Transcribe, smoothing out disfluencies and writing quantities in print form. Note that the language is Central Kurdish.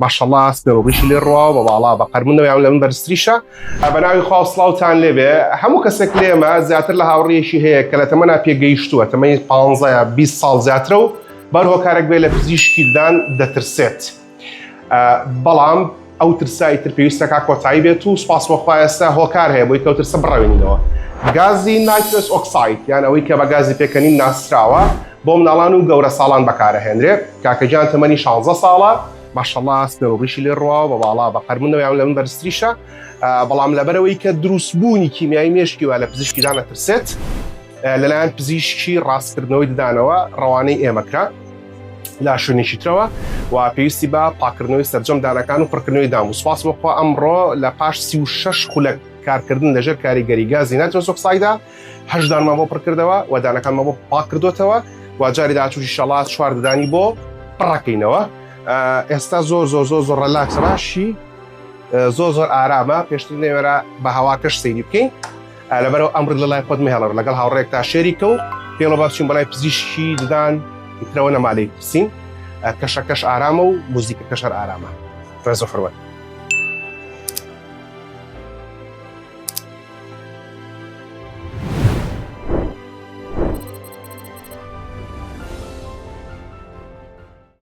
ماشەڵا سپێر و ڕیشی لێ ڕواوە بە باڵا بە قەرمونەوە یان لە من بەرزتریشە. بە ناوی خوا و سڵاوتان لێبێ هەموو کەسێک لێمە زیاتر لە هاوڕێیەکی هەیە کە لە تەمەنا پێگەیشتووە تەمەنی 15 یا 20 ساڵ زیاترە و بەر هۆکارێک بێ لە پزیشکی ددان دەترسێت بەڵام ئەو ترسە ئیتر پێویستەکە کۆتایی بێت و سوپاس بۆ خوا ئێستا هۆکار هەیە بۆی کەو ترسە بڕەوێنینەوە. گازی nitrous oxide یان ئەوەی کە بە گازی پێکەنین ناسراوە بۆ مناڵان و گەورە ساڵان بەکارەهێنرێ. کاکە گیان تەمەنی 16 ساڵە. ماشەڵا سپێر و ڕیشی لێ ڕواوە بە باڵا بە قەرمونەوە یان لە من بەرزتریشە بەڵام لەبەرەوەی کە دروستبوونی کیمیایی مێشکی وا لە پزیشکی دان ئەترسێت لەلایەن پزیشکی ڕاستکردنەوەی ددانەوە ڕەوانەی ئێمە کرا لە شوێنێکی ترەوە و پێویستی بە پاکردنەوەی سەرجەم دانەکان و پڕکردنەوەی دان بوو سوپاس بۆ خوا ئەمڕۆ لە پاش 36 خولەک کارکردن لەژێر کاریگەری گازی nitrous oxide ا هەشت دانمان بۆ پڕکردەوە و دانەکانمان بۆ پاک کردوتەوە و جاری داهاتووش ئیشەڵا چوار ددانی بۆ پڕەکەینەوە ئێستا زۆر زۆر زۆر زۆر relax ە باشی زۆر زۆر ئارامە پێشتر نەوێرا بە هەواکەش سەیری بکەین لەبەرەوە ئەمڕ لە لای خۆت مهێڵەر لەگەڵ هاوڕێک تا share ی کە و پێڵە با بچین بەلای پزیشکی ددان ئیترەوە نەمالەی پرسین کەشەکەش ئارامە و موزیکەکەش هەر ئارامە ڕێز و حورمەت.